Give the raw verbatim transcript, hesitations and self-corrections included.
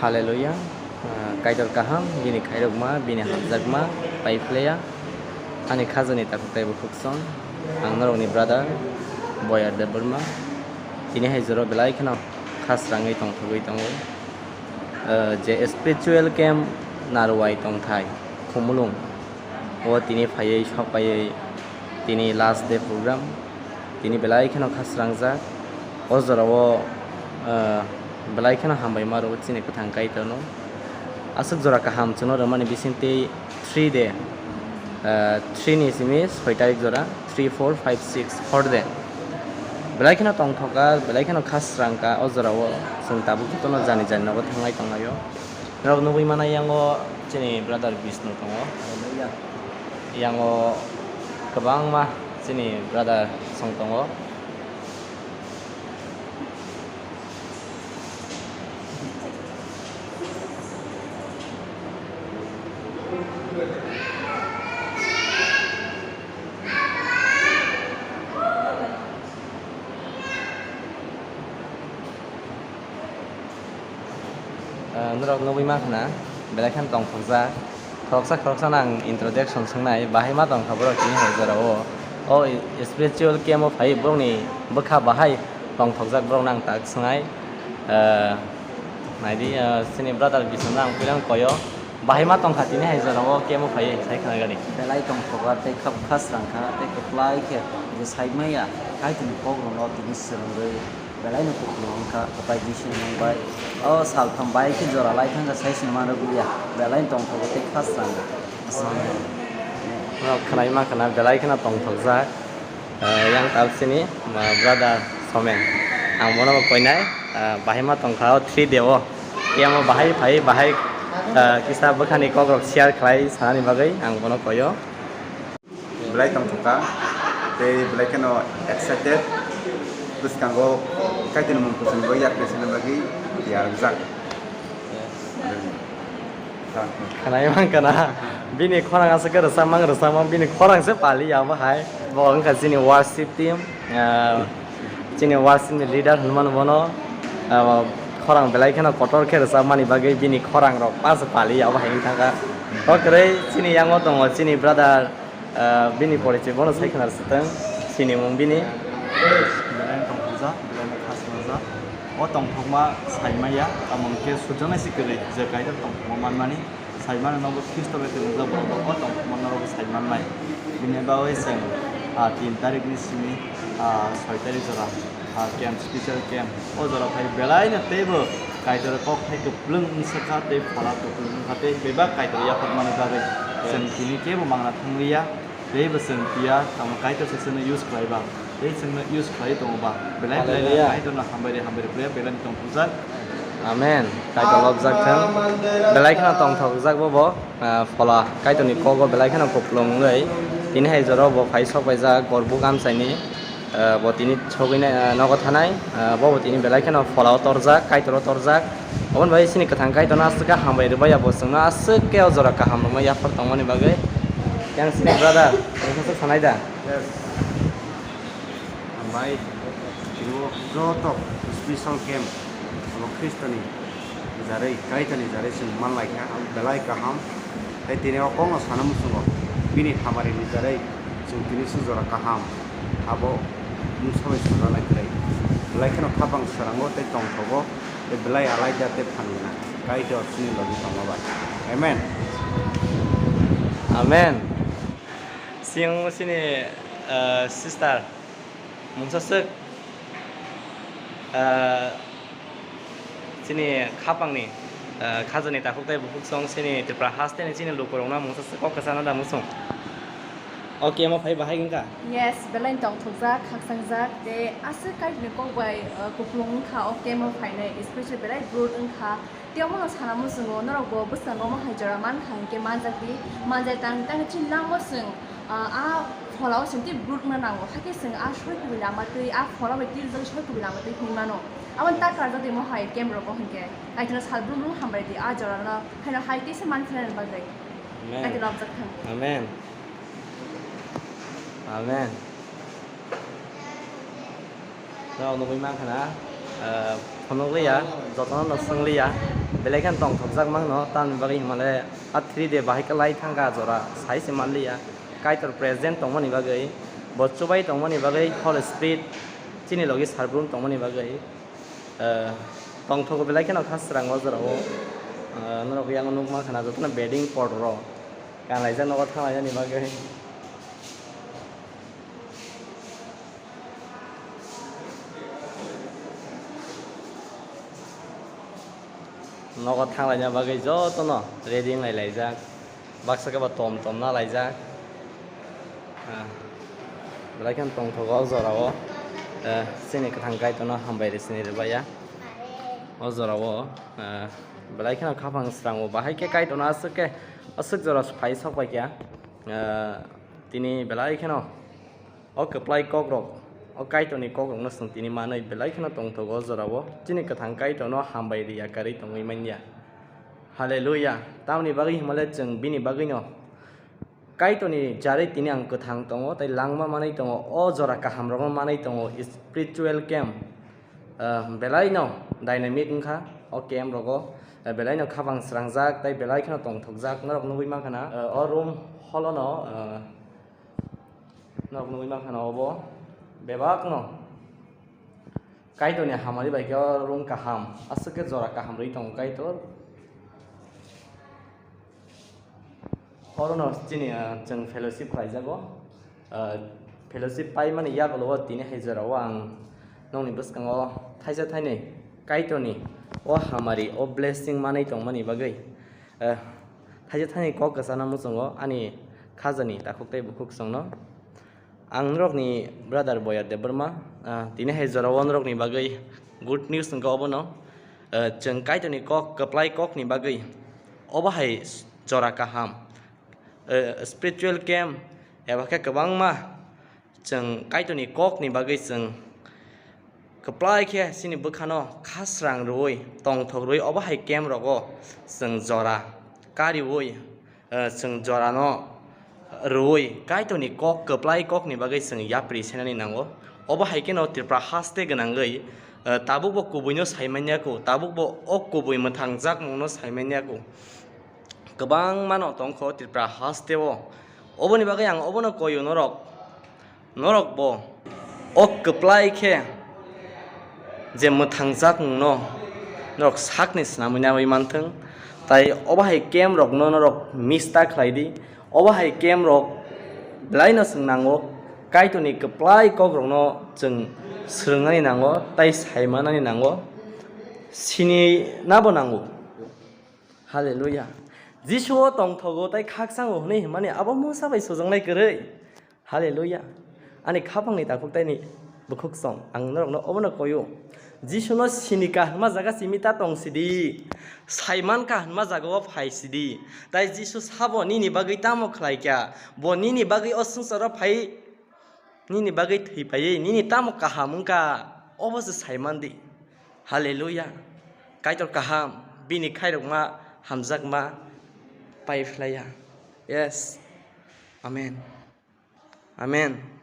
Hallelujah. Ah, Kaitor kaham, bini khairokma, bini hamjakma, paiphlaiya. Ani khajani takhuk tei bukhuk song, ang norokni brother, Boyar Debbarma. Tini hai jora belai kheno khasrangwi tongthogwi tongo. Ah, je spiritual camp Narwai tongthai, Khumulwng. O tini phaiwi, sok paiwi, tini last day program. Tini belai kheno khasrangjak. O jorao, ah, belai kheno hambai ma rwo chini kwthang Kaitorno. Aswk jora kaham chwngno rwmani bisingtwi three day, ah, three ni simi soi tarik jora, three, four, five, six, four day. Belai kheno tongthokar, belai kheno khasrangkha o jorao. Chwng tabuk jotono jani jani nogo thanglai tonglaio. Norok nugwi manai yango chini brother Bishnu tongo. Yango kwbangma chini brother song tongo. Ah, norok nugwi mankha na, belai kheno tongthokjak. Khoroksa khoroksa no ang introduction swngnai, bahai ma tongkha borok tini hai jorao. O spiritual camp o phai borokni bwkha bahai tongthokjak borokno ang tak swngnai. Ah, naidi, ah, chini brother Biswanath ang puila koyo. Bahai ma tongkha tini hai jorao camp o phai sai khna gari. Belai tongthokjak tei khap khasrang kha tei kwplai khe je sai maya Kaitorni kok rwno tini swrwngwi. Belai no kupulung wngkha, kwpai Jisu ni mung bai. O saltham bai khe jora lai thangkha, sai se manrwkliya. Belai no tongthogo tei khasrango. Norok khwnai mankha na, belai kheno tongthokjak. Eh, yang tabsini, ma, brother Somen. Ang bono bo koinai, eh, bahai ma tongkha o three day o. Yang o bahai phai, bahai, eh, kisa bwkhani kokrok share khlai sanani bagwi ang bono koyo. Belai tongthokha, tei belai kheno excited. Bwskango Kaitorni mung kuchukni bagwi yakle sina bagwi tiyar wngjak. Khwnai mankha na, bini khorang aswk khe rwchapmang rwchapmang, bini khorang se pali ya bo hai. Bo wngkha chini worship team, ah, chini worship ni leader hwnmano bono, ah, khorang belai kheno kotor khe rwchapmani bagwi bini khorang rok pas pali ya bo hai wngkha. O kwrwi chini yango tongo chini brother. Ah, bini porichoi bono sai khna rwswtwng, sinimung bini. Belai no tongthokjak, belai no khasnajak. O tongthokma sai maya, tamo hwn khe sujaknai se kwrwi, je Kaitor tongthokma manmani. Sai mano nobo Khristo bai kwrwngjak borok bo o tongthokma norok bo sai mannai. Bini bagwi chwng, ah, tin tarikni simi, ah, soi tarik jora. Ah, camp, special camp. O jora phai belai no teibo Kaitor kok hai kwplwng wngsa kha tei phola kwplwng wngkha tei bebak Kaitor yaphar mani bagwi. Yes. Chwng tini kebo mangna thangliya, teibo chwng piya, tamo Kaitor se chwngno use khlai ba, tei chwngno use khlai tongo ba. Belai belai no Hallelujah. Kaitorno hambai rwi hambai rwi belai belai no tongthokjak. Amen. Kaitor lobjak thang. Belai kheno tongthokjak bo bo. Ah, phola Kaitorni kogo belai kheno kupulung wngwi tini hai jora bo phai sok paijak Gorbuk amchaini, ah, bo tini sogwi nai, ah, nogo thanai, ah, bo bo tini belai kheno phola o torjak, Kaitor o torjak. Oboni bai chini kwthang Kaitorno aswk khe hambai rwbai ya bo chwngno aswk khe o jora kaham rwmani yaphar tongmani bagwi. Yang sini brother, nokha swk sanai da? Yes. Hambai, tini o joto special camp abo Khristoni jarwi, Kaitorni jarwi chwng manlai kha, abo belai kaham. Tei tini o kokno sana muchungo, bini hamari ni jarwi chwng tini sujora kaham, abo mungsa bai sujaknai kwrwi. Belai kheno khapang swrango tei tongthogo, tei belai alaida tei phan gwnang Kaitor chini logi tongma bai. Amen. Amen. Siyang sini, eh, sister. Mungsa swk, ah, chini khapangni, ah, khajani takhuk tei bukhuk song chini Tripura hasteni chini lukurokno mungsa swk kok kwchangno da muchung. O camp o phai bahai wngkha? Yes, belai tongthokjak, khakchangjak, tei aswk Kaitorni kok bai, ah, kupulung wngkha o camp o phainai, especially belai brouh wngkha. Tei omono sana muchungo, norokbo bwskango omo hai jora mankha hinkhe manjakdi, manjai tang tang chini lama chwng, ah, a pholao chwng tei brouh wngna nango, hakhe chwng a soi kubui lama twi, a phola bai twi rijak soi kubui lama twi hinwi mano. Aboni tak karjak twi omo hai camp rogo hinkhe. Kaitorno sal brum brum hambai di a jorano, haino hai teisa manphinani bagwi. Amen. Kaitor lobjak thang. Amen. Amen. Norok nugui mankha na, ah, Phunukliya, jotono no swngliya, belai kheno tongthokjak mangno, tamni bagwi himale a three day bahai kwlai thangkha jora, sai se manliya. Kaitor present tongmani bagwi, bo chubai tongmani bagwi, Holy Spirit chini logi sarbrum tongmani bagwi, eh, tongthogo belai kheno kha srang o jorao. Eh, norok yango nukma khana jotono bedding pod rok kanlaijak nogo thanglainani bagwi. Nogo thanglaina bagwi jotono ready wnglai laijak. Baksa khe bo tom tom na laijak. Ah, belai kheno tongthogo o jorao. Eh, chini kwthang Kaitorno hambai rw sini rwbaiya. O jorao, eh, belai kheno khaphang srango bahai khe Kaitorno aswk khe, aswk jora phai sok pai kha. Eh, tini belai kheno o kwplai kokrok, o Kaitorni kokrokno chwng tini manwi belai kheno tongthogo o jorao. Chini kwthang Kaitorno hambai rwya karwi tongwi manya. Hallelujah. Tamoni bagwi himale chwng bini bagwino Kaitorni jarwi tini ang kwthang tongo, tei langma manwi tongo, o jora kahamrokno manwi tongo, spiritual camp. Ah, belaino dynamic wngkha o camp rogo, ah, belaino khabang srangjak, tei belai kheno tongthokjak. Norok nugwi mankha na, ah, o room holono, ah, norok nugwi mankha na obo bebakno Kaitorni hamari bai khe o room kaham, aswk khe jora kaham rwi tongo Kaitor. Orono chini, ah, chwng fellowship khlaijago. Ah, fellowship paimani yagulo o tini hai jorao ang nokni bwskango thaisa thainwi Kaitorni o hamari, o blessing manwi tongmani bagwi, ah, thaisa thainwi kok kwchana muchungo ani khajani takhuk tei bukhuk chwngno. Ang norokni brother Boyar Debbarma, ah, tini hai jorao norokni bagwi good news wngkha obono. Ah, chwng Kaitorni kok, kwplai kokni bagwi obo hai jora kaham, ah, spiritual camp eba khe kwbangma chwng Kaitorni kokni bagwi chwng kwplai khe chini bwkhano khasrang rwui, tongthok rwui obo hai camp rogo chwng jora kariui, eh, chwng jorano rwui Kaitorni kok, kwplai kokni bagwi chwng yapri senani nango. Obo hai kheno Tripura haste gwnangwi, eh, tabukbo kubuino saimanya kho, tabukbo o kubui mwthangjakmungno saimanya kho. Kwbangmano tongkho Tripura hasteo. Oboni bagwi ang obono koyo norok. Norok bo o kwplai khe je mwthangjakmungno norok sakni swnamwi nawi manthwng, tai obo hai camp rokno norok miss ta khlai di. Obo hai camp rok belaino chwng nango, Kaitorni kwplai kok rokno chwng swrwngnani nango tei saimanani nango, sini nabo nango. Hallelujah. Jisu o tongthogo tei khakchango hwnwi hwnmani abo Musa bai sujaknai kwrwi. Hallelujah. Ani khapangni takhuk tei ni bukhuk song, ang norokno obono koyo. Jisuno sini ka hwnma jaga simi ta tong sidi. Saiman ka hwnma jaga o phai sidi. Tai Jisu sabo nini bagwi tamo khlai kha? Bo nini bagwi o swngcharo phai, nini bagwi thwi phaiwi nini tamo kaham wngkha? Obo se saiman di. Hallelujah. Kaitor kaham, bini khairokma hamjakma pai phlaiya. Yes. Amen. Amen.